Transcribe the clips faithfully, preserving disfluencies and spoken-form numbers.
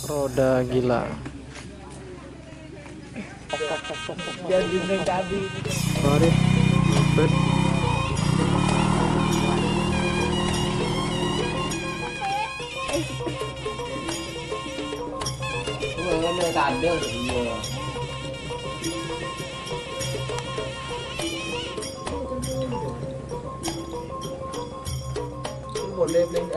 Roda gila. Mari, bet. Boleh, boleh.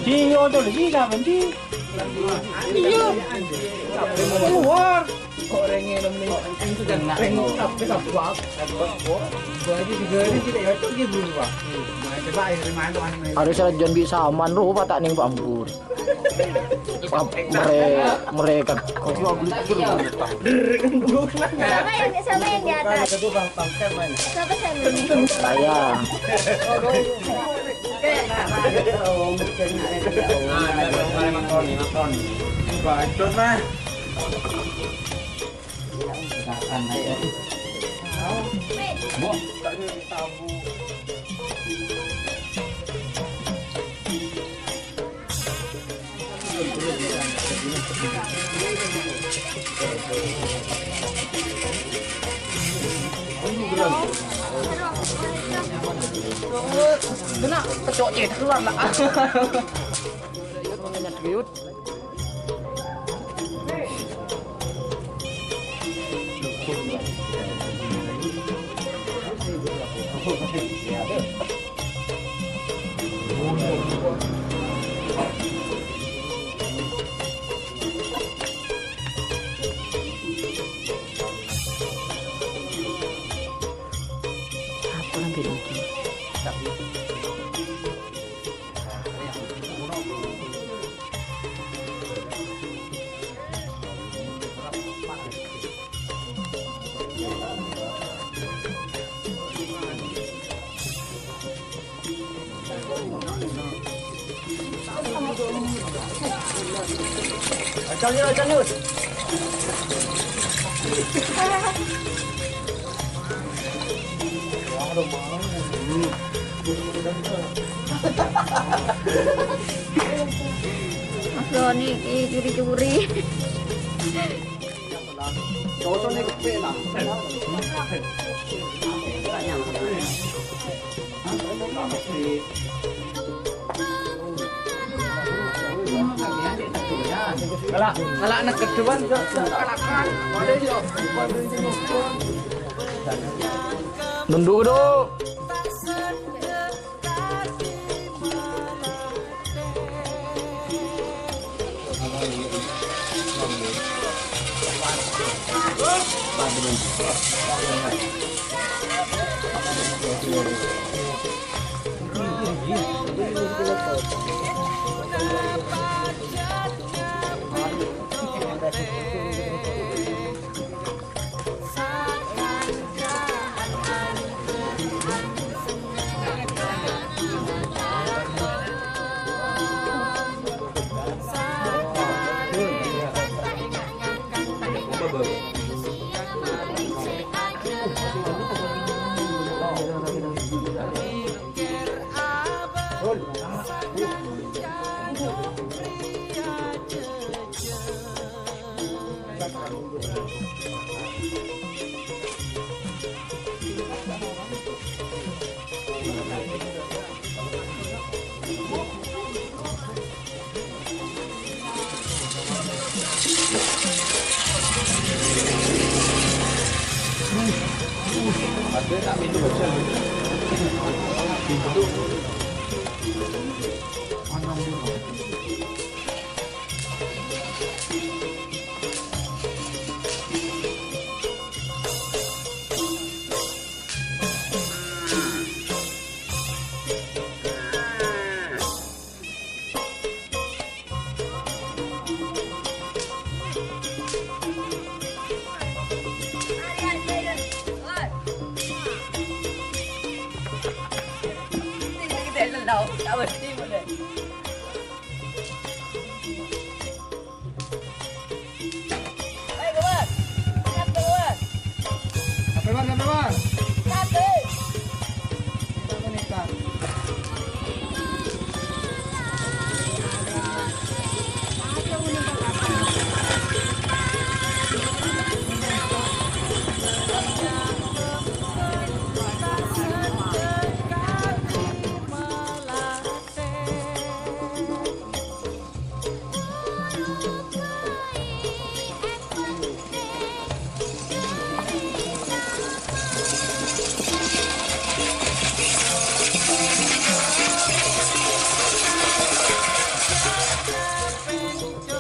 Iya, tuh, iya, kapan sih? Iya. Keluar. Kok orèng ngennom nè? Orèng tapè sabak. Sabak, kok. Gua aja tiga hari tidak cocok gitu, Pak. Nah, coba air main tuh, aneh. Harus rajin bi' saman, roh, patak ning pambur. Pap-, mere-, mereka. Siapa yang, siapa yang di atas? Siapa sama ini? Saya. Bacot, Mas. Kena kecok cetak keluar lah. Apa nanti mungkin? Mas Doni, ih, curi-curi. Nunduk dulu. Tao, tao, mesti boleh. Ayo, keluar. Siap, keluar. Sampai, Bang, sampai, Bang. Satu. Kita meningkat.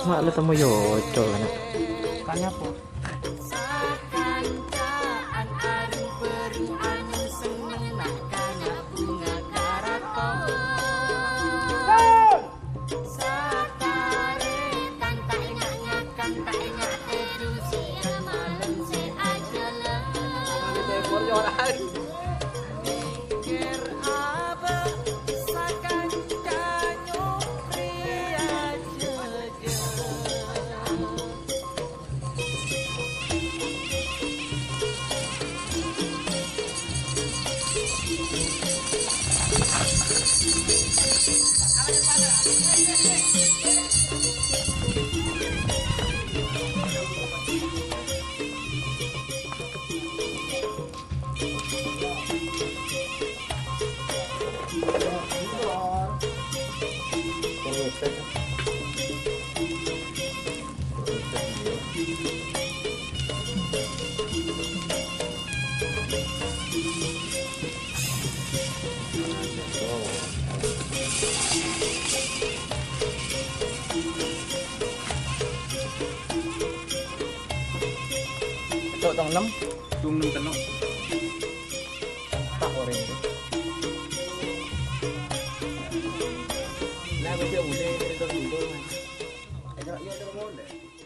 Ma' la temmo yo ocol, ana'. Tanya apa? Sakanca'an areng-bareng anu senneng na' kanya' bhunga karaton. Satare tanta' enga' ngakan, ta' enga' tedu, siang malem se ajala. Mikir apa sakanca nyopri aja. Cok, tong ennem. Tong ennem tello'. Entah orangnya. Lah, gue udah, udah, udah, udah. Ayo, ayo, udah, udah.